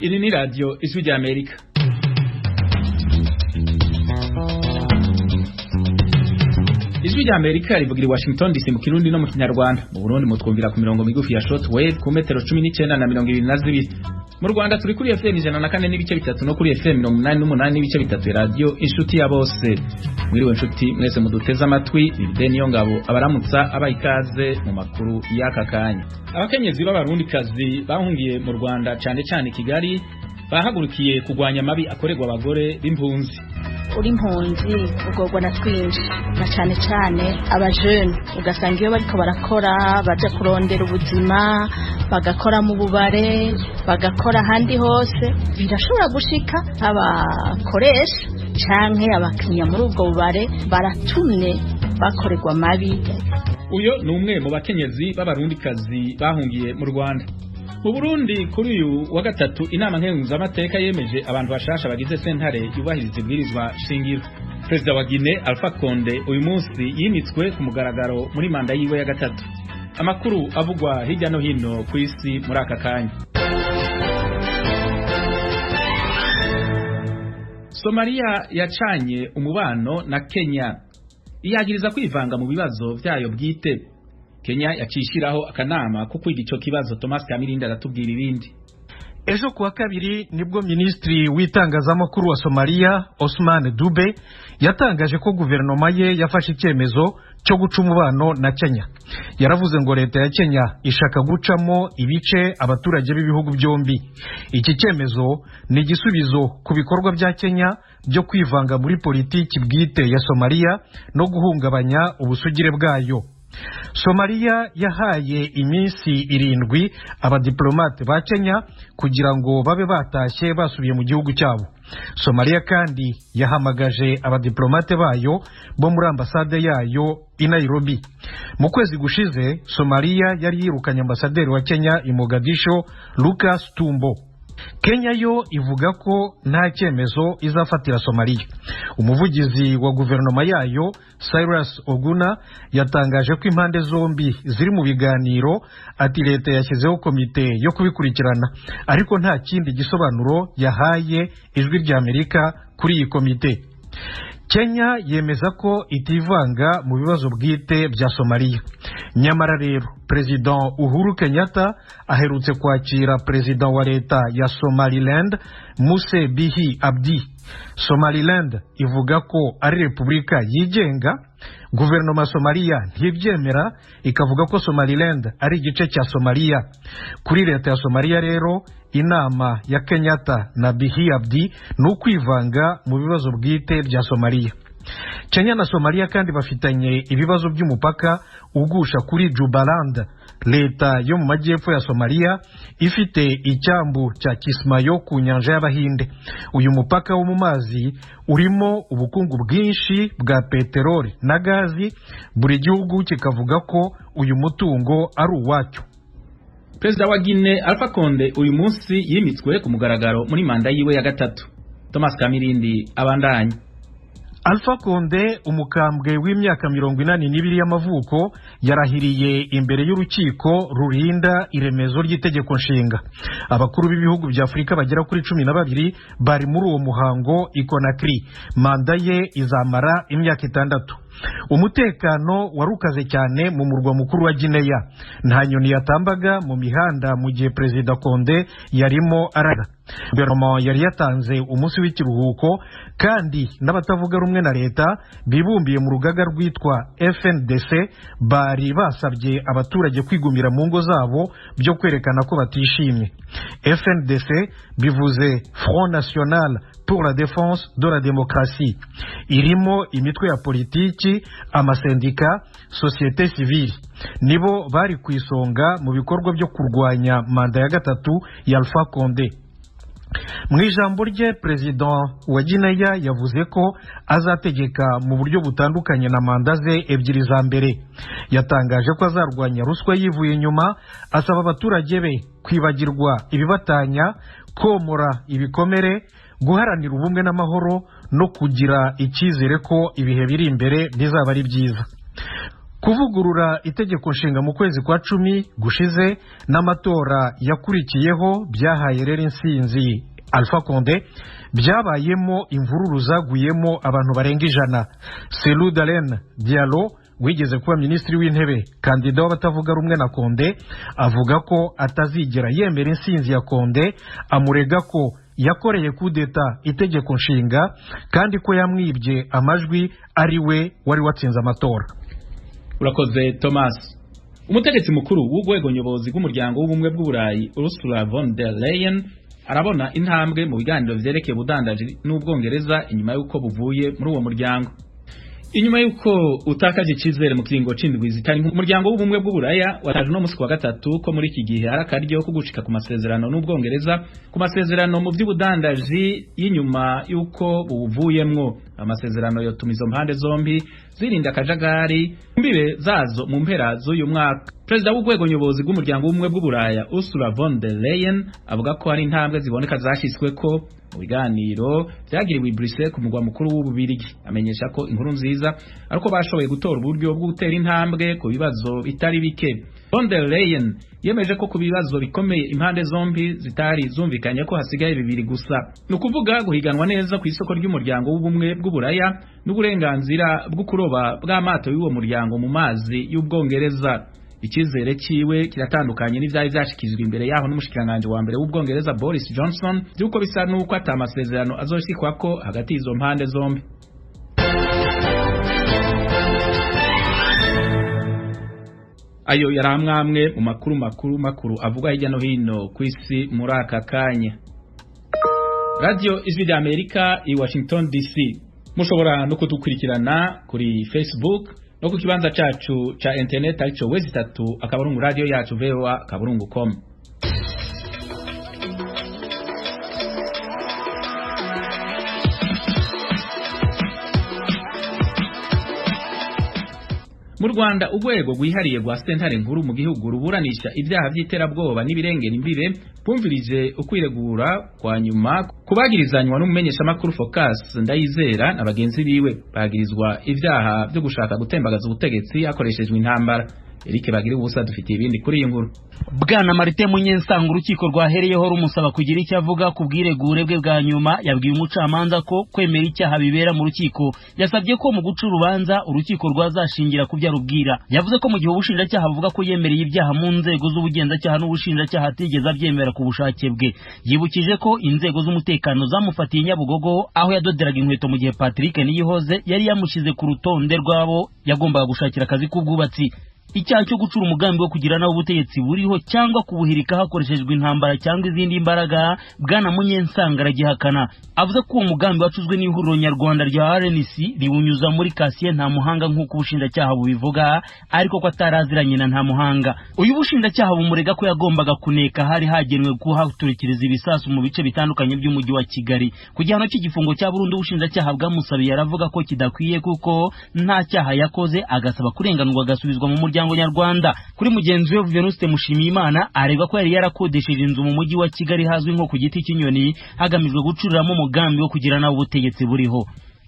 Iri ni radio Ijwi rya Amerika. Ijwi rya Amerika rivugira i Washington DC mu Kirundi no mu Kinyarwanda. Mu Burundi mutwumvira ku mirongo migufi ya shortwave ku metero 19 na 22. Mu Rwanda turi kuri FM 104.3 no kuri FM 88.3 radio Inshuti ya bose. Mwiriwe inshuti mwese muduteze amatwi, ni niyo ngabo abaramutsa abaha ikaze mu makuru y'aka kanya. Abakenyezi b'abarundikazi bahungiye mu Rwanda cane cane Kigali bahagurukiye kugwanya amabi akorerwa abagore b'impunzi. Uri impunzi ugorwa na twinshi na cane cane abajene, ugasanga iyo bariko barakora baja kurondera ubuzima, bagakora mu bubare, bagakora ahandi hose, birashobora gushika abakoresha canke abakiriya muri ubwo bubare baratumye bakorerwa amabi. Uyo ni umwe mu bakenyezi b'abarundikazi bahungiye mu Rwanda. Mu Burundi kuri uyu wa gatatu inama nkenguzamateka yemeje abantu bashasha bagize sentare yubahiriza ibwirizwa shingiro. Perezida wa Guinea Alpha Conde uyu munsi yimitswe ku mugaragaro muri manda yiwe ya gatatu. Amakuru avugwa hirya no hino ku isi muri aka kanya. Somalia yacanye umubano na Kenya iyagiriza kwivanga mu bibazo vyayo bwite. Kenya yacishiraho akanama ko kwiga ico kibazo. Thomas Kamirindi aratubwira ibindi. Ejo kuwa kabiri nibwo minisitiri w'itangazamakuru wa Somalia Osman Dube yatangaje ko guverinoma ye yafashe icyemezo cyo guca umubano na Kenya. Yaravuze ngo leta ya Kenya ishaka gucamo ibice abaturage b'ibihugu byombi. Iki cyemezo ni igisubizo ku bikorwa bya Kenya byo kwivanga muri politiki bwite ya Somalia no guhungabanya ubusugire bwayo. Somalia yahaye iminsi 7 abadiplomate ba Kenya kugira ngo babe batashye basubiye mu gihugu cyabo. Somalia kandi yahamagaje abadiplomate bayo bo muri ambasade yayo i Nairobi. Mu kwezi gushize Somalia yari yirukanye ambasaderi wa Kenya i Mogadisho Lucas Tumbo. Kenya yo ivuga ko nta cyemezo izafatira Somalia. Umuvugizi wa guverinoma yayo Cyrus Oguna yatangaje ko impande zombi ziri mu biganiro, ati leta yashyizeho komite yo kubikurikirana, ariko nta kindi gisobanuro yahaye Ijwi rya Amerika kuri iyi komite. Kenya yemeza ko itivanga mu bibazo bwite bya Somalia. Nyamara rero Perezida Uhuru Kenyatta aherutse kwakira Perezida wa leta ya Somaliland Muse Bihi Abdi. Somaliland ivuga ko ari repubulika yigenga. Guverinoma ya Somalia ntibyemera, ikavuga ko Somaliland ari igice cya Somalia. Kuri leta ya Somalia rero inama ya Kenyatta na Bihi Abdi ni ukwivanga mu bibazo bwite bya Somalia. Kenya na Somalia kandi bafitanye ibibazo by'umupaka ugusha kuri Jubaland, leta yo mu majyepfo ya Somalia ifite icyambu cya Kismayo ku nyanja y'Abahinde. Uyu mupaka wo mu mazi urimo ubukungu bwinshi bwa peteroli na gazi, buri gihugu kikavuga ko uyu mutungo ari uwacyo. Perezida wa Guinea Alpha Conde uyu munsi yimitswe ku mugaragaro muri manda yiwe ya gatatu. Thomas Kamirindi abandanye. Alpha Conde, umukambwe w'imyaka 82 y'amavuko, yarahiriye imbere y'urukiko rurinda iremezo ry'itegeko nshinga. Abakuru b'ibihugu bya Afurika bagera kuri 12 bari muri uwo muhango i Conakry. Manda ye izamara imyaka 6. Umutekano warukaze cyane mu murwa mukuru wa Guinea. Nta nyoni yatambaga mu mihanda mu gihe Perezida Conde yarimo arara. Guverinoma yari yatanze umunsi w'ikiruhuko, kandi n'abatavuga rumwe na leta bibumbiye mu rugaga rwitwa FNDC bari basabye abaturage kwigumira mu ngo zabo byo kwerekana ko batishimye. FNDC bivuze Front National pour la Défense de la Démocratie. Irimo imitwe ya politiki, amasendika, société civile. Nibo bari ku isonga mu bikorwa byo kurwanya manda ya gatatu ya Alpha Conde. Mu ijambo rye Perezida wa Guinea yavuze ko azategeka mu buryo butandukanye na manda ze 2 za mbere. Yatangaje ko azarwanya ruswa yivuye inyuma, asaba abaturage be kwibagirwa ibibatanya, komora ibikomere, guharanira ubumwe n'amahoro no kugira icyizere ko ibihe biri imbere bizaba ari byiza. Kuvugurura itegeko nshinga mu kwezi kwa 10 gushize n'amatora yakurikiyeho byahaye rero insinzi Alpha Condé, byabayemo imvururu zaguyemo abantu barenga 100. Cellou Dalein Diallo, wigeze kuba minisitiri w'intebe, kandida w'abatavuga rumwe na Condé, avuga ko atazigera yemera insinzi ya Condé. Amurega ko yakoreye kudeta itegeko nshinga kandi ko yamwibye amajwi, ari we wari watsinze amatora. Urakoze, Thomas. Umutegetsi mukuru w'urwego nyobozi rw'umuryango w'ubumwe bw'Uburayi, Ursula von der Leyen, arabona intambwe mu biganiro vyerekeye ubudandaji n'Ubwongereza inyuma y'uko buvuye muri uwo muryango. Inyuma y'uko utakaje icizere mu kiringo c'indwi zitari, umuryango w'ubumwe bw'Uburaya wataje uno musi wa gatatu ko muri iki gihe hari akaryo ko gushika ku masezerano n'Ubwongereza, ku masezerano mu vy'ubudandaji y'inyuma y'uko buwuvuyemwo. Amasezerano yotuma izo mpande zombi zirinda akajagari imbibe zazo mu mpera z'uyu mwaka. Perezida w'urwego nyobozi rw'umuryango w'ubumwe bw'Uburaya, Ursula von der Leyen, avuga ko hari intambwe ziboneka zashyizweko mu biganiro byagiriwe i Bruxelles, ku mugwa mukuru w'Ububirigi. Amenyesha ko inkuru nziza ariko bashoboye gutora uburyo bwo gutera intambwe ku bibazo bitari bike. Von der Leyen yemeje ko ku bibazo bikomeye impande zombi zitari zumvikanye ko hasigaye bibiri gusa, ni ukuvuga guhiganwa neza ku isoko ry'umuryango w'ubumwe bw'Uburaya n'uburenganzira bwo kuroba bw'amato y'uwo muryango mu mazi y'Ubwongereza. Icyizere ciwe kiratandukanye n'ivyari vyashikirijwe imbere yaho n'umushikiranganji wa mbere w'Ubwongereza, Boris Johnson, vy'uko bisa n'uko ata amasezerano azoshikwako hagati y'izo mpande zombi. Ayo yari amwamwe mu makuru makuru avugwa hirya no hino ku isi muri aka kanya. Radio Ijwi rya Amerika i Washington DC. Mushobora no kudukurikirana kuri Facebook no ku kibanza cacu ca internet, arico www.radioyacuvoa.com. Mu Rwanda, urwego rwihariye rwa sentare nkuru mu gihugu ruburanisha ibyaha by'iterabwoba n'ibirengera imbibe bumvirije ukwiregura kwa nyuma kubagirizanywa n'umumenyeshamakuru Focus Ndayizera na bagenzi biwe, bagirizwa ibyaha byo gushaka gutembagaza ubutegetsi hakoreshejwe intambara. Eric Bagira ubusa dufitiye ibindi kuri iyi nkuru. Bwana Martin Munyensanga, urukiko rwahereyeho rumusaba kugira icyo avuga ku bwiregure bwe bwa nyuma, yabwiye umucamanza ko kwemera icyaha bibera mu rukiko. Yasabye ko mu guca urubanza urukiko rwazashingira ku byo arubwira. Yavuze ko mu gihe ubushinjacyaha buvuga ko yemereye ibyaha mu nzego z'ubugenzacyaha n'ubushinjacyaha, atigeze abyemera ku bushake bwe. Yibukije ko inzego z'umutekano zamufatiye Nyabugogo aho yadoderaga inkweto, mu gihe Patrick Niyihoze yari yamushyize ku rutonde rw'abo yagombaga gushakira akazi k'ubwubatsi. Icyaha cyo gucura umugambi wo kugira nawe ubutegetsi buriho cyangwa kubuhirika hakoreshejwe intambara cyangwa izindi mbaraga, Bwana Munyensanga aragihakana. Avuze ko uwo mugambi wacuzwe n'ihuriro nyarwanda rya RNC riwunyuza muri Cassien Ntamuhanga nk'uko ubushinjacyaha bubivuga, ariko ko ataraziranye na Ntamuhanga. Uyu bushinjacyaha bumurega ko yagombaga kuneka hari hagenwe kuhaturikiriza ibisasu mu bice bitandukanye by'umujyi wa Kigali. Ku gihano cy'igifungo cya burundu ubushinjacyaha bwamusabiye, aravuga ko kidakwiye kuko nta cyaha yakoze, agasaba kurenganurwa agasubizwa mu muryango nyarwanda. Kuri mugenzi we Venuste Mushimiyimana, aregwa ko yari yarakodesheje inzu mu mujyi wa Kigali hazwi nko ku Giti cy'Inyoni, hagamijwe gucuriramo umugambi wo kugira nawe ubutegetsi buriho.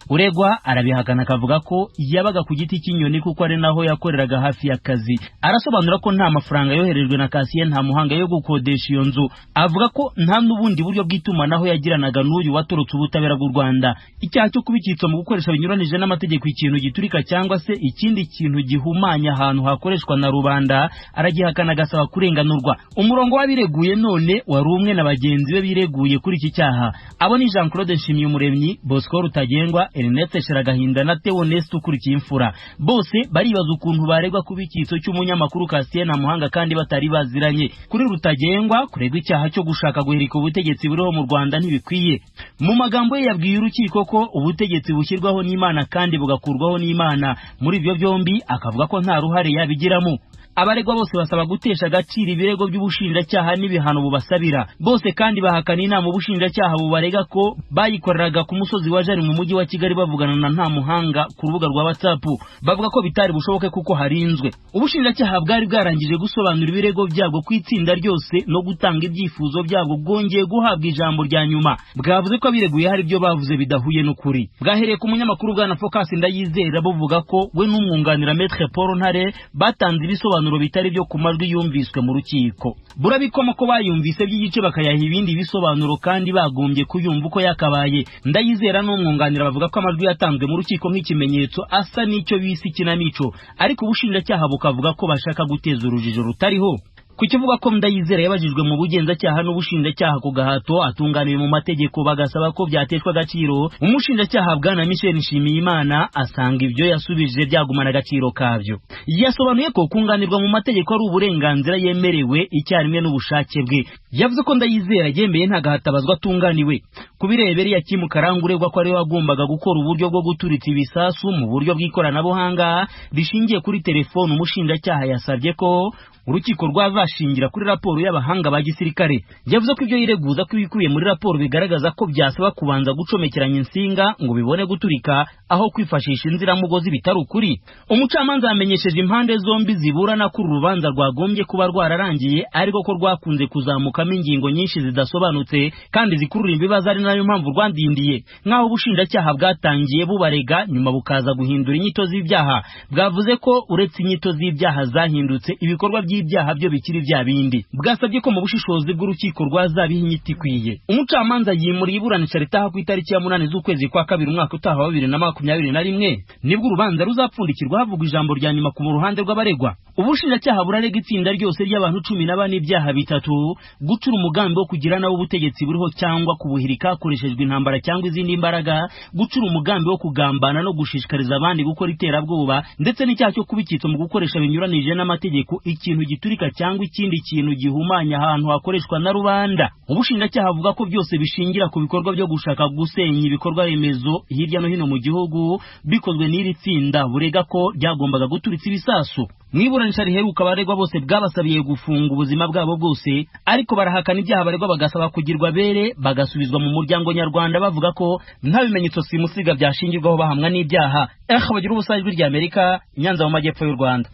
Uregwa arabihakana, akavuga ko yabaga ku Giti cy'Inyoni kuko ari naho yakoreraga hafi y'akazi. Arasobanura ko nta mafaranga yoherejwe na Cassien Ntamuhanga yo gukodesha iyo nzu. Avuga ko nta n'ubundi buryo bw'itumanaho yagiranaga n'uyu watorotse ubutabera bw'u Rwanda. Icyaha cyo kubikitsa mu gukoresha binyuranije n'amategeko ikintu giturika cyangwa se ikindi kintu gihumanya ahantu hakoreshwa na rubanda, aragihakana, agasaba kurenganurwa. Umurongo w'abireguye none wari umwe na bagenzi be bireguye kuri iki cyaha. Abo ni Jean Claude Nshimiyumuremyi, Bosco Rutagengwa, Ernest Sheragahinda na Theoneste ukurikiye imfura. Bose baribaza ukuntu baregwa kuba icyitso cy'umunyamakuru Cassien Ntamuhanga kandi batari baziranye. Kuri Rutagengwa, kuregwa icyaha cyo gushaka guhirika ubutegetsi buriho mu Rwanda ntibikwiye. Mu magambo ye yabwiye urukiko ko ubutegetsi bushyirwaho n'Imana kandi bugakurwaho n'Imana. Muri ibyo byombi akavuga ko nta ruhare yabigiramo. Abaregwa bose basaba gutesha agaciro ibirego by'ubushinjacyaha n'ibihano bubasabira. Bose kandi bahakana inama ubushinjacyaha bubarega ko bayikoreraga ku musozi wa Jari mu mujyi wa Kigali bavugana na Ntamuhanga ku rubuga rwa WhatsApp. Bavuga ko bitari bushoboke kuko harinzwe. Ubushinjacyaha bwari bwarangije gusobanura ibirego byabwo ku itsinda ryose no gutanga ibyifuzo byabwo, bwongeye guhabwa ijambo rya nyuma. Bwavuze ko abireguye hari ibyo bavuze bidahuye n'ukuri. Bwahereye ku munyamakuru Bwana Focus Ndayizera, buvuga ko we n'umwunganira Maître Paul Ntare batanze ibisobanuro bitari byo ku majwi yumviswe mu rukiko. Burabikoma ko bayumvise by'igice bakayaha ibindi bisobanuro kandi bagombye kuyumva uko yakabaye. Ndayizera n'umwunganira bavuga ko amajwi yatanzwe mu rukiko nk'ikimenyetso asa n'icyo bise ikinamico, ariko ubushinjacyaha bukavuga ko bashaka guteza urujijo rutariho. Kukivuga ko Ndayizera yabajijwe mu bugenzacyaha n'ubushinjacyaha ku gahato atunganiwe mu mategeko, bagasaba ko byateshwa agaciro. Umushinjacyaha Bwana Michel Nshimiyimana asanga ibyo yasubije byagumana agaciro kabyo. Yasobanuye ko kunganirwa mu mategeko ari uburenganzira yemerewe icyarimwe n'ubushake bwe. Yavuze ko Ndayizera yemeye nta gahatabazwa atunganiwe. Kubirebera ya Kim Karangwa uregwa ko ari we wagombaga gukora uburyo bwo guturitsa ibisasu mu buryo bw'ikoranabuhanga rishingiye kuri telefone, umushinjacyaha yasabye ko urukiko rwazashingira kuri raporo y'abahanga ba gisirikare. Yavuze ko ibyo yireguza ko ibikubiye muri raporo bigaragaza ko byasaba kubanza gucomekeranya insinga ngo bibone guturika aho kwifashisha inziramugozi bitari ukuri. Umucamanza yamenyesheje impande zombi ziburana ko urubanza rwagombye kuba rwararangiye, ariko ko rwakunze kuzamukamo ingingo nyinshi zidasobanutse kandi zikurura ibibazo, ari nayo mpamvu rwandindiye. Nk'aho ubushinjacyaha bwatangiye bubarega nyuma bukaza guhindura inyito z'ibyaha. Bwavuze ko uretse inyito z'ibyaha zahindutse, ibikorwa by'ibyaha byo bikiri bya bindi. Bwasabye ko mu bushishozi bw'urukiko rwazabiha inyito ikwiye. Umucamanza yimuriye iburanisha ritaha ku itariki ya 8 z'ukwezi kwa kabiri umwaka utaha wa 2021, nibwo urubanza ruzapfundikirwa havugwa ijambo rya nyuma ku ruhande rw'abaregwa. Ubushinjacyaha burarega itsinda ryose ry'abantu 14 ibyaha bitatu: gucura umugambi wo kugira nawe ubutegetsi buriho cyangwa kubuhirika hakoreshejwe intambara cyangwa izindi mbaraga, gucura umugambi wo kugambana no gushishikariza abandi gukora iterabwoba, ndetse n'icyaha cyo kubikitsa mu gukoresha binyuranije n'amategeko ikintu giturika cyangwa ikindi kintu gihumanya ahantu hakoreshwa na rubanda. Ubushinjacyaha buvuga ko byose bishingira ku bikorwa byo gushaka gusenya ibikorwa remezo hirya no hino mu gihugu bikozwe n'iri tsinda burega ko ryagombaga guturitsa ibisasu. Mu iburanisha riheruka abaregwa bose bwabasabiye gufunga ubuzima bwabo bwose, ariko barahakana ibyaha baregwa bagasaba kugirwa bere bagasubizwa mu muryango nyarwanda, bavuga ko nta bimenyetso simusiga byashingirwaho bahamwa n'ibyaha. Bagira ubusa Ijwi rya Amerika, Nyanza mu majyepfo y'u Rwanda.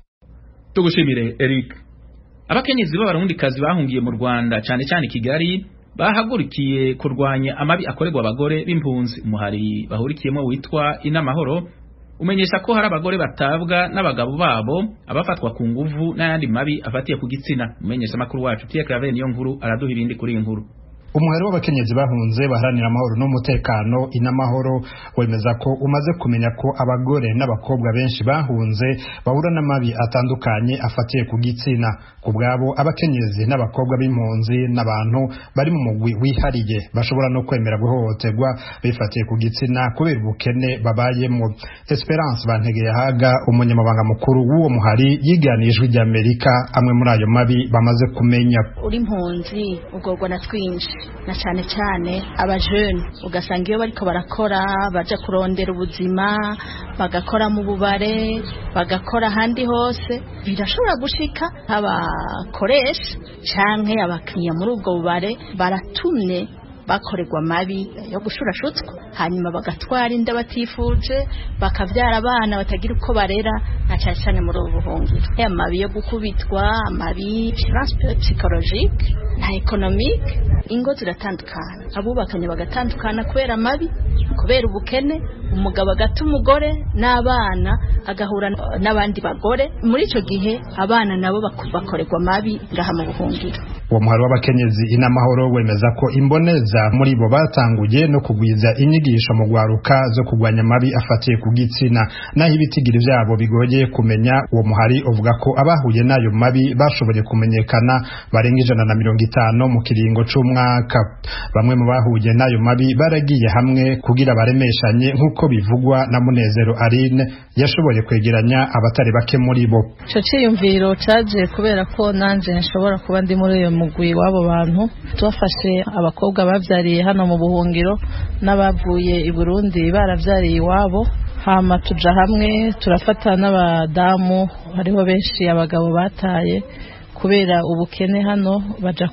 Tugushimire Eric. Abakenyezi b'abarundikazi bahungiye mu Rwanda cyane cyane Kigali bahagurikiye kurwanya amabi akorerwa abagore b'impunzi. Umuhari bahurikiyemo witwa Inamahoro umenyesha ko hari abagore batabwa n'abagabo babo, abafatwa ku nguvu n'ayandi mabi afatiye ku gitsina. Umenyesha makuru wacu Pierre Claver niyo nkuru araduha ibindi kuri inkuru. Umuhari w'abakenyezi bahunze baharanira amahoro n'umutekano Inamahoro wemeza ko umaze kumenya ko abagore n'abakobwa benshi bahunze bahura n'amabi atandukanye afatiye ku gitsina. Ku bwabo, abakenyezi n'abakobwa b'impunzi n'abantu bari mu mugwi wihariye bashobora no kwemera guhohoterwa bifatiye ku gitsina kubera ubukene babayemo. Esperance Bantegeyahaga, umunyamabanga mukuru w'uwo muhari, yiganiye Ijwi ry'Amerika amwe muri ayo mabi bamaze kumenya. Uri impunzi ugorwa na twinshi, na cyane cyane abajene, ugasanga iyo bariko barakora baja kurondera ubuzima, bagakora mu bubare, bagakora ahandi hose, birashobora gushika abakoresha canke abakiriya muri ubwo bubare baratumye bakorerwa mabi yo gushurashutswa, hanyuma bagatwara inda batifuje, bakavyara abana batagira uko barera, na cyane cyane muri ubu buhungiro. Amabi yo gukubitwa, amabi psychologique na économique. Ingo ziratandukana, abubakanye bagatandukana kubera amabi, kubera ubukene. Umugabo agata umugore n'abana agahura n'abandi bagore. Muri ico gihe abana nabo bakorerwa amabi ngaha mu buhungiro. Uwo muhari w'abakenyezi Inamahoro wemeza ko imboneza muri bo batanguye no kugwiza inyigisho mu gwaruka zo kurwanya amabi afatiye ku gitsina, naho ibitigiri vyabo bigoye kumenya. Uwo muhari uvuga ko abahuye n'ayo mabi bashoboye kumenyekana barenga 150 mu kiringo c'umwaka. Bamwe mu bahuye n'ayo mabi baragiye hamwe kugira baremeshanye, nk'uko bivugwa na Munezero Aline yashoboye kwegeranya abatari bake muri bo. Ico ciyumviro caje kubera ko nanje nshobora kuba ndi muri uyo mugwi w'abo bantu. Tubafashe abakobwa bavyariye hano mu buhungiro n'abavuye i Burundi baravyariye iwabo, Hama tuja hamwe turafata n'abadamu, hariho benshi abagabo bataye kubera ubukene hano, baja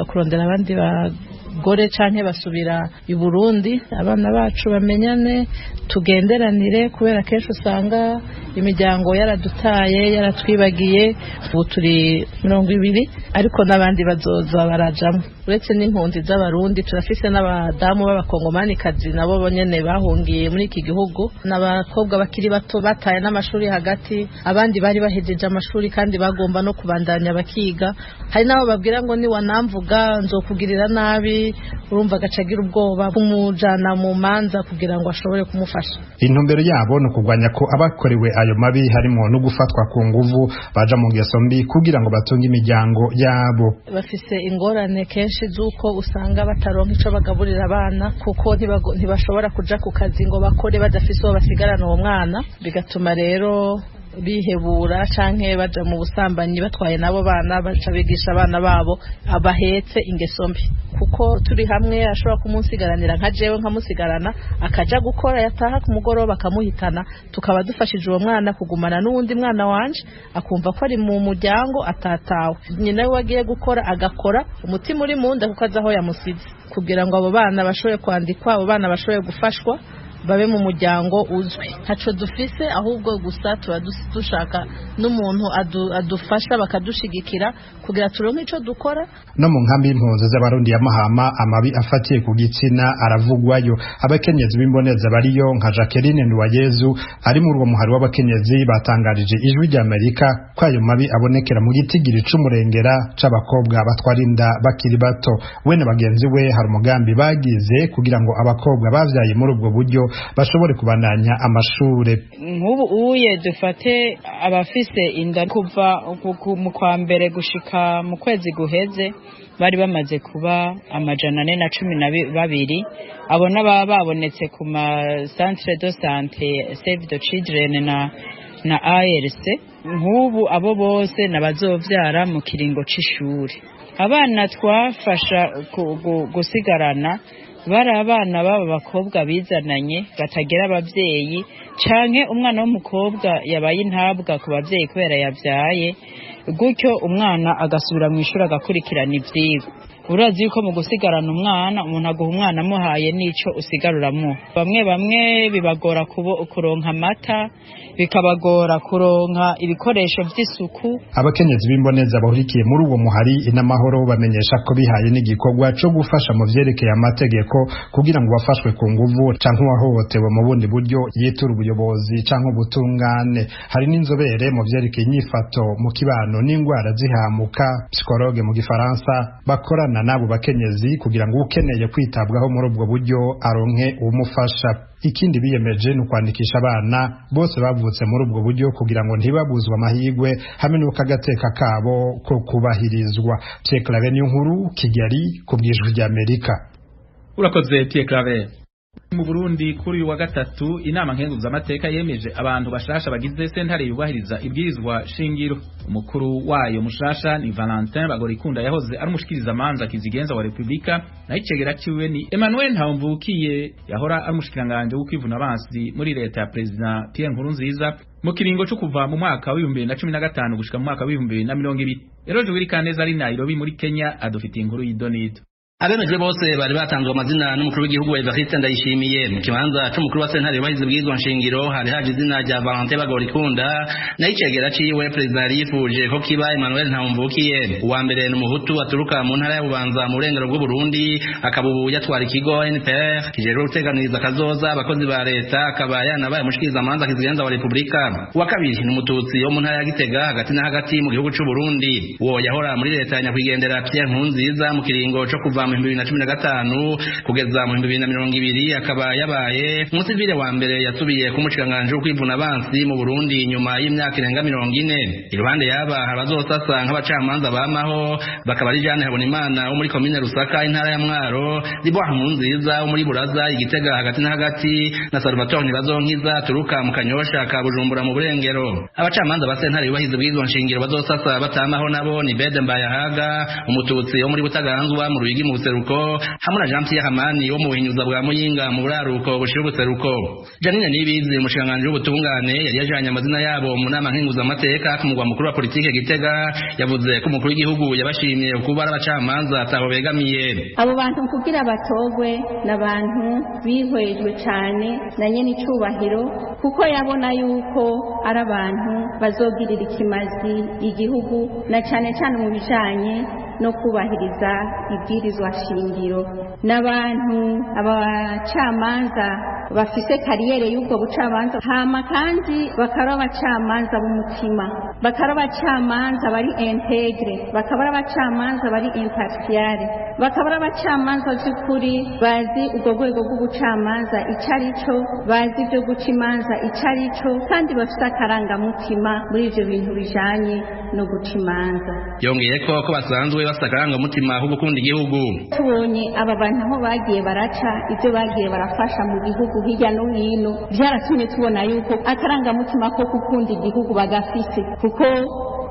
kurondera abandi bagore canke basubira i Burundi. Abana bacu bamenyane, tugenderanire, kubera kenshi usanga imiryango yaradutaye, yaratwibagiye. Ubu turi 20, ariko n'abandi bazoza barajamwo. Uretse n'impunzi z'Abarundi, turafise n'abadamu b'abakongomanikazi nabo nyene bahungiye muri iki gihugu, n'abakobwa bakiri bato bataye n'amashuri hagati, abandi bari bahejeje amashuri kandi bagomba no kubandanya bakiga. Hari n'abo babwira ngo ni wanamvuga nzokugirira nabi, urumva agacagira ubwoba kumujana mu manza kugira ngo ashobore kumufasha. Intumbero yabo ni ukugwanya ko abakorewe ayo mabi harimo no gufatwa ku nguvu baja mu ngeso mbi kugira ngo batunge imiryango yabo. Bafise ingorane kenshi z'uko usanga bataronka ico bagaburira abana, kuko ntibashobora kuja ku kazi ngo bakore badafise uwo basigarana uwo mwana, bigatuma rero bihebura canke baja mu busambanyi batwaye nabo bana, baca bigisha abana babo abahetse ingeso mbi. Kuko turi hamwe ashobora kumunsigaranira nka jewe nkamusigarana, akaja gukora, yataha ku mugoroba akamuhitana, tukaba dufashije uwo mwana kugumana n'uwundi mwana wanje, akumva ko ari mu muryango atatawe. Nyina we agiye gukora agakora umutima uri munda kuko azi aho yamusize, kugira ngo abo bana bashobore kwandikwa, abo bana bashobore gufashwa, babe mu muryango uzwi. Ntaco dufise, ahubwo gusa tuba dushaka n'umuntu adufasha bakadushigikira kugira turonke ico dukora. No mu nkambi y'impunzi z'Abarundi ya Mahama, amabi afatiye ku gitsina aravugwayo. Abakenyezi b'imboneza bariyo nka Jacqueline Nduwayezu ari muri uwo muhari w'abakenyezi batangarije Ijwi ry'Amerika ko ayo mabi abonekera mu gitigiri c'umurengera c'abakobwa batwara inda bakiri bato. We na bagenzi we hari umugambi bagize kugira ngo abakobwa bavyaye muri ubwo buryo bashobore kubandanya amashure. Nk'ubu uye dufate abafise inda kuva mu kwa mbere gushika mu kwezi guheze bari bamaze kuba 412. Abo n'ababa babonetse ku ma centre de santé, Save the Children na ARC. Nk'ubu abo bose nabazovyara mu kiringo c'ishuri. Abana twafasha gusigarana bari abana b'aba bakobwa bizananye batagira abavyeyi, canke umwana w'umukobwa yabaye intabwa ku bavyeyi kubera yavyaye gutyo, umwana agasubira mu ishuri agakurikirana ivyigwa. Urazi yuko mu gusigarana umwana, umuntu aguha umwana amuhaye n'ico usigaruramwo. Bamwe bamwe bibagora kuronka amata, bikabagora kuronka ibikoresho vy'isuku. Abakenyezi b'imboneza bahurikiye muri uwo muhari Inamahoro bamenyesha ko bihaye n'igikorwa co gufasha mu vyerekeye amategeko kugira ngo bafashwe ku nguvu canke uwahohotewe mu bundi buryo yitura ubuyobozi canke ubutungane. Hari n'inzobere mu vyerekeye inyifato mu kibano n'ingwara zihamuka, psychologue mu gifaransa, bakorana n'abo bakenyezi kugira ngo ukeneye kwitabwaho muri ubwo buryo aronke umufasha. Ikindi biyemeje ni ukwandikisha abana bose bavutse muri ubwo buryo kugira ngo ntibabuzwe amahirwe hamwe n'uko agateka kabo ko kubahirizwa. Pierre Claver Niyonkuru, Kigali, ku bw'Ijwi ry'Amerika. Urakoze Pierre Claver. Mu Burundi kuri uyu wa gatatu inama nkenguzamateka yemeje abantu bashasha bagize sentare yubahiriza ibwirizwa shingiro. Umukuru wayo mushasha ni Valentin Bagorikunda, yahoze ari umushikiriza manza kizigenza wa Republika, naho icegera ciwe ni Emmanuel Ntawumvukiye, yahora ari umushikiranganje w'ukwivuna abansi muri leta ya President Pierre Nkurunziza mu kiringo cyo kuva mu mwaka wa 2015 gushika mu mwaka wa 2020. Eroje Wirikaneza ari Nairobi muri Kenya adufitiye inkuru y'idonito. Abemejwe bose bari batanzwe amazina n'umukuru w'igihugu Evariste Ndayishimiye. Mu kibanza c'umukuru wa sentare yubahiriza ibwirizwa nshingiro hari haje izina rya Valentin Bagorikunda, naho icegera ciwe perezida yari yifuje ko kiba Emmanuel Ntawumvukiye. Uwa mbere ni umuhutu aturuka mu ntara ya Bubanza mu burengero bw'Uburundi, akaba ubu yatwara ikigo NPR kijejwe guteganiriza akazoza abakozi ba leta, akaba yanabaye umushikirizamanza kizigenza wa Republika. Uwa kabiri ni umututsi wo mu ntara ya Gitega hagati na hagati mu gihugu c'Uburundi, uwo yahora muri leta ya nyakwigendera Pierre Nkurunziza mu kiringo co kuva mu 2015 kugeza mu 2020, akaba yabaye umusivile wa mbere yasubiye kumushikanganje kwivuna abansi mu Burundi nyuma y'imyaka irenga 40. Iruhande yaba abazosasa nk'abacamanza bamaho bakaba ari Jeanne Habonimana wo muri komine Rusaka intara ya Mwaro, Liboha Nkurunziza wo muri Buraza Igitega hagati na hagati, na Salvatore Ntibazonkiza aturuka mu Kanyosha ka Bujumbura mu Burengero. Abacamanza ba sentare yubahiriza ibwirizwa nshingiro bazosasa batamaho nabo ni Bede Mbayahaga umututsi wo muri Butaganzwa mu Ruyigi. mu buseruko, hamwe na Jean Pierre Hamani wo mu Buhinyuza bwa Muyinga mu buraruko bushira ubuseruko. Janine Nibizi, umushikiranganji w'ubutungane, yari yajanye amazina yabo mu nama nkenguzamateka ku mugwa mukuru wa politike Gitega, yavuze ko umukuru w'igihugu yabashimye kuba ari abacamanza atabo begamiye. Abo bantu kugira batogwe n'abantu bihwejwe cane na nyene icubahiro, kuko yabona yuko ari abantu bazogirira ikimazi igihugu, na cane cane mu bijanye no kubahiriza ibwirizwa shingiro. N'abantu abacamanza bafise kariyere y'ubwo bucamanza, hama kandi bakaba abacamanza b'umutima, bakaba abacamanza bari integre, bakaba abacamanza bari impartiale, bakaba abacamanza by'ukuri bazi ubwo rwego rw'ubucamanza icyo ari cyo, bazi ibyo guca imanza icyo ari cyo, kandi bafite akarangamutima muri ibyo bintu bijanye no guca imanza. Yongeye ko basanzwe bafite akarangamutima ko gukunda igihugu. Tubonye aba bantu aho bagiye baraca, ibyo bagiye barafasha mu gihugu hirya no hino, byaratumye tubona yuko akarangamutima ko gukunda igihugu bagafise, kuko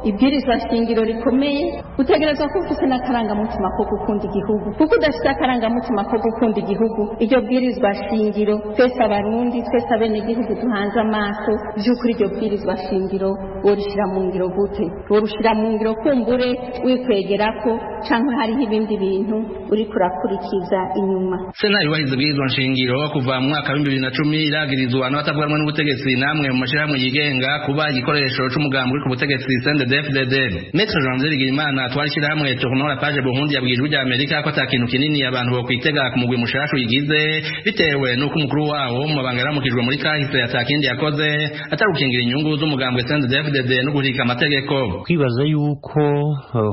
ibwirizwa shingiro rikomeye utegerezwa kuba ufise n'akarangamutima ko gukunda igihugu, kuko udafite akarangamutima ko gukunda igihugu, iryo bwirizwa shingiro twese Abarundi, twese abenegihugu duhanze amaso by'ukuri, iryo bwirizwa shingiro worishira mu ngiro gute? Worishira mu ngiro kumbure wikwegerako, canke hariho ibindi bintu uriko urakurikiza inyuma. Sentare yubahiriza ibwirizwa nshingiro kuva mu mwaka wa 2010 iragirizwa n'abatavuga rumwe n'ubutegetsi namwe mu mashirahamwe yigenga kuba igikoresho c'umugambi uri ku butegetsi CNDD-FDD. Maître Janvier Bigirimana twari shirahamwe Tournons la page Burundi yabwiye Ijwi rya Amerika ko ata kintu kinini abantu bokwitega ku mugwi mushasha uyigize, bitewe n'uko umukuru wawo mu mabanga yaramukijwe muri kahise atakindi yakoze atari gukingira inyungu z'umugambwe CNDD-FDD no guhirika amategeko. Kwibaza yuko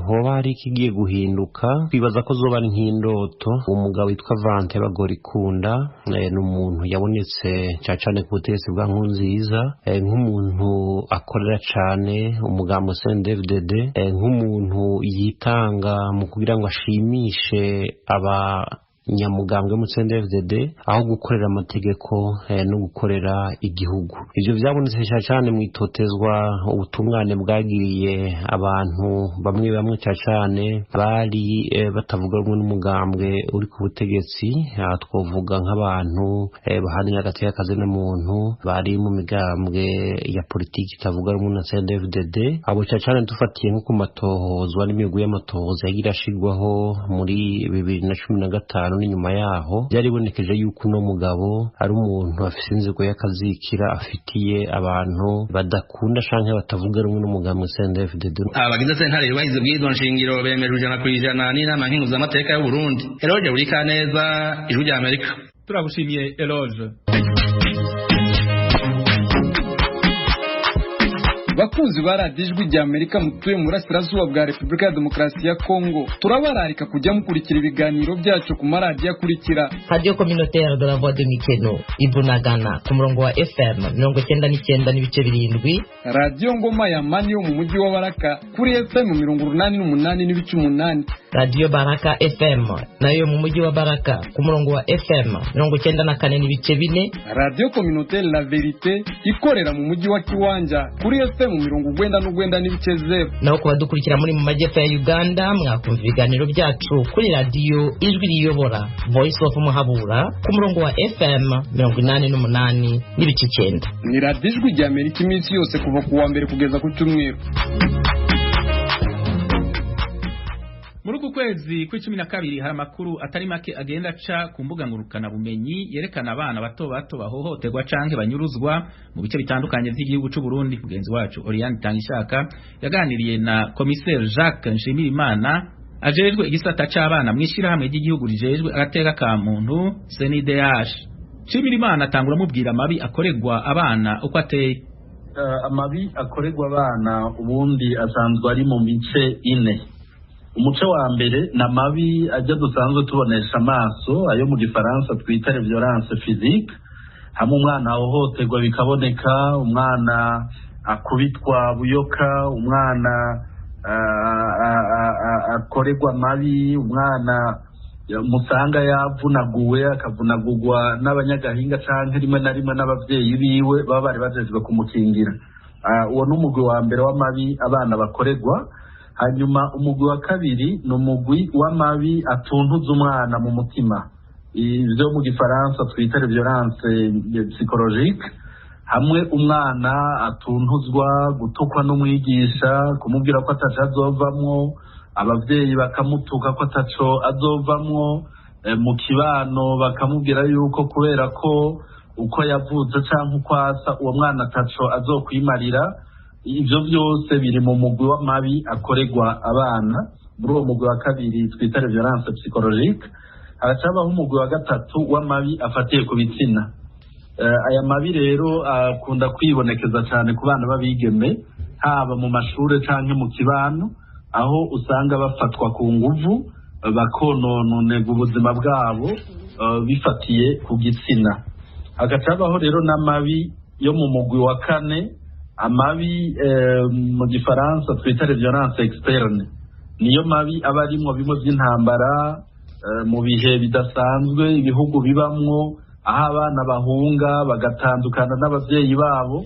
hoba hari ikigiye guhinduka, kwibaza ko zoba ari nk'indoto. Umugabo witwa Valentin Bagorikunda ni umuntu yabonetse cyane cyane ku butegetsi bwa Nkurunziza, nk'umuntu akorera cane umugambo CNDD-FDD, nk'umuntu yitanga mu kugira ngo ashimishe aba nyamugambwe mu CNDD-FDD aho gukorera amategeko no gukorera igihugu. Ivyo vyabonetse cyane mu itotezwa ubutungane bwagiriye abantu bamwe bamwe cyane bari batavuga rumwe n'umugambwe uri ku butegetsi. Twovuga nk'abantu baharanira agateka kazina muntu bari mu migambwe ya politiki itavuga rumwe na CNDD-FDD. Abo cyane dufatiye nko ku matohozwa n'imigwi y'amatohoza yagiye ashirwaho muri 2015 n'inyuma yaho, byaribonekeje yuko uno mugabo ari umuntu afise inzigo y'akazikira afitiye abantu badakunda canke batavuga rumwe n'umugambwe CNDD-FDD. Abagize sentare yubahiriza ibwirizwa nshingiro bemejwe 100% n'inama nkenguzamateka y'u Burundi. Eloge Burikaneza, Ijwi rya Amerika. Turagushimiye Eloge. Bakunzi ba radiyo Ijwi rya Amerika mutuye mu burasirazuba bwa Repubulika ya Demokarasi ya Kongo, turabararika kujya mukurikira ibiganiro byacu ku maradiyo akurikira: Radio Communautaire de la Voix de Mikeno Ibunagana ku murongo wa FM 99.7, Radiyo Ngoma ya Mani yo mu mujyi wa Baraka kuri FM 88.8, Radiyo Baraka FM nayo mu mujyi wa Baraka ku murongo wa FM 94.4, Radiyo Communautaire la Verite ikorera mu mujyi wa Kiwanja kuri FM 99.0. Naho ku badukurikira muri mu majyepfo ya Uganda, mwakumva ibiganiro byacu kuri radiyo Ijwi Riyobora Voice of Muhabura ku murongo wa FM 88.9. Ni radiyo Ijwi rya Amerika iminsi yose kuva ku wa mbere kugeza ku cyumweru. Muri uku kwezi kw'icumi na kabiri hari amakuru atari make agenda aca ku mbuga ngurukanabumenyi yerekana abana bato bato bahohoterwa canke banyuruzwa mu bice bitandukanye vy'igihugu c'u Burundi. Mugenzi wacu Oriane Tangishaka yaganiriye na Commissaire Jacques Nshimirimana ajejwe igisata c'abana mw'ishirahamwe ry'igihugu rijejwe agateka ka muntu CNIDH. Nshimirimana atangura amubwira amabi akorerwa abana uko ateye. Amabi akorerwa abana ubundi asanzwe ari mu mice ine. Umuce wa mbere ni amabi ajya dusanzwe tubonesha amaso, ayo mu gifaransa twita violence physique, hamwe umwana ahohoterwa bikaboneka, umwana akubitwa buyoka, umwana akorerwa amabi, umwana musanga yavunaguwe akavunagurwa n'abanyagahinga canke rimwe na rimwe n'abavyeyi biwe baba bari bajejwe kumukingira. Uwo ni umugwi wa mbere w'amabi abana bakorerwa. Hanyuma umugwi wa kabiri ni umugwi w'amabi atuntuza umwana mu mutima, ivyo mu gifaransa twita violence psychologique, hamwe umwana atuntuzwa, gutukwa n'umwigisha, kumubwira ko ataco azovamwo, abavyeyi bakamutuka ko ataco azovamwo, mu kibano bakamubwira yuko kubera ko uko yavutse canke uko asa uwo mwana ataco azokwimarira. Ivyo vyose biri mu mugwi w'amabi akorerwa abana, muri uwo mugwi wa kabiri twita violence psychologique. Haracabaho umugwi wa gatatu w'amabi afatiye ku bitsina. Aya mabi rero akunda kwibonekeza cyane ku bana b'abigeme, haba mu mashure canke mu kibano, aho usanga bafatwa ku nguvu, bakonononega ubuzima bwabo bifatiye ku gitsina. Hagacabaho rero n'amabi yo mu mugwi wa kane, amabi mu gifaransa twita violence externe. Niyo mabi aba arimwo bimwe by'intambara, mu bihe bidasanzwe ibihugu bibamwo, aho abana bahunga bagatandukana n'abavyeyi babo,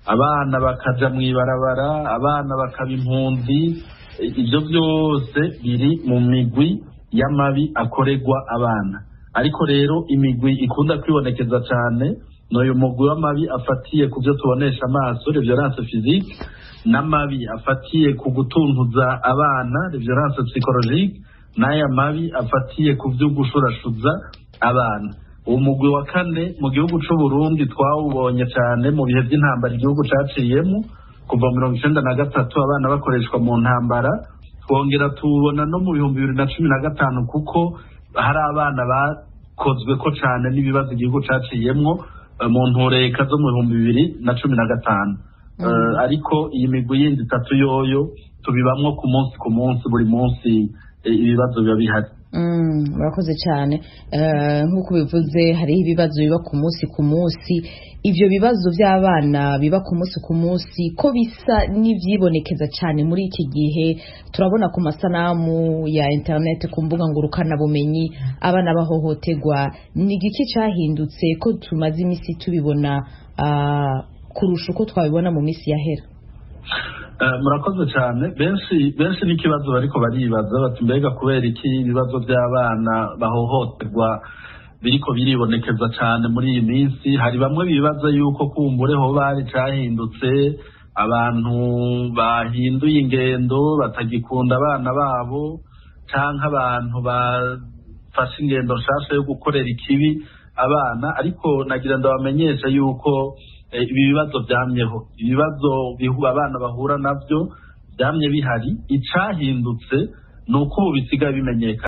abana bakaja mw'ibarabara, abana bakaba impunzi. Ibyo byose biri mu migwi y'amabi akorerwa abana. Ariko rero imigwi ikunda kwibonekeza cyane ni uyu mugwi w'amabi afatiye ku byo tubonesha amaso, les violences physiques, n'amabi afatiye ku gutuntuza abana, les violences psychologiques, n'aya mabi afatiye ku byo gushurashuza abana. Umugwi wa kane mu gihugu c'u Burundi twawubonye cyane mu bihe by'intambara igihugu caciyemo kuva 93, abana bakoreshwa mu ntambara. Twongera tuwubona no mu 2015, kuko hari abana bakozwe ko cyane n'ibibazo igihugu caciyemwo mu ntureka zo mu 2015. Ariko iyi migwi yindi itatu yoyo tubibamwo ku munsi ku munsi, buri munsi ibibazo biba bihari. Murakoze cyane. Nk'uko bivuze, hariho ibibazo biba ku munsi ku munsi. Ivyo bibazo by'abana biba ku munsi ku munsi ko bisa n'ivyibonekeza cyane muri iki gihe, turabona ku masanamu ya internet, ku mbuga ngurukanabumenyi, abana bahohoterwa. Ni igiki cyahindutse ko tumaze imisi tubibona kurusha uko twabibona mu minsi yahera? Murakoze cyane. Benshi benshi n'ikibazo bariko baribaza bati: mbega kubera iki ibibazo by'abana bahohoterwa biriko biribonekeza cyane muri iyi minsi? Hari bamwe bibaza yuko kumbure hoba hari cahindutse, abantu bahinduye ingendo, batagikunda abana babo, canke abantu bafashe ingendo nshasha yo gukorera ikibi abana. Ariko nagira ndabamenyesha yuko ibi bibazo byamyeho, ibibazo abana bahura navyo byamye bihari. Icahindutse ni uko ubu bisigaye bimenyekana.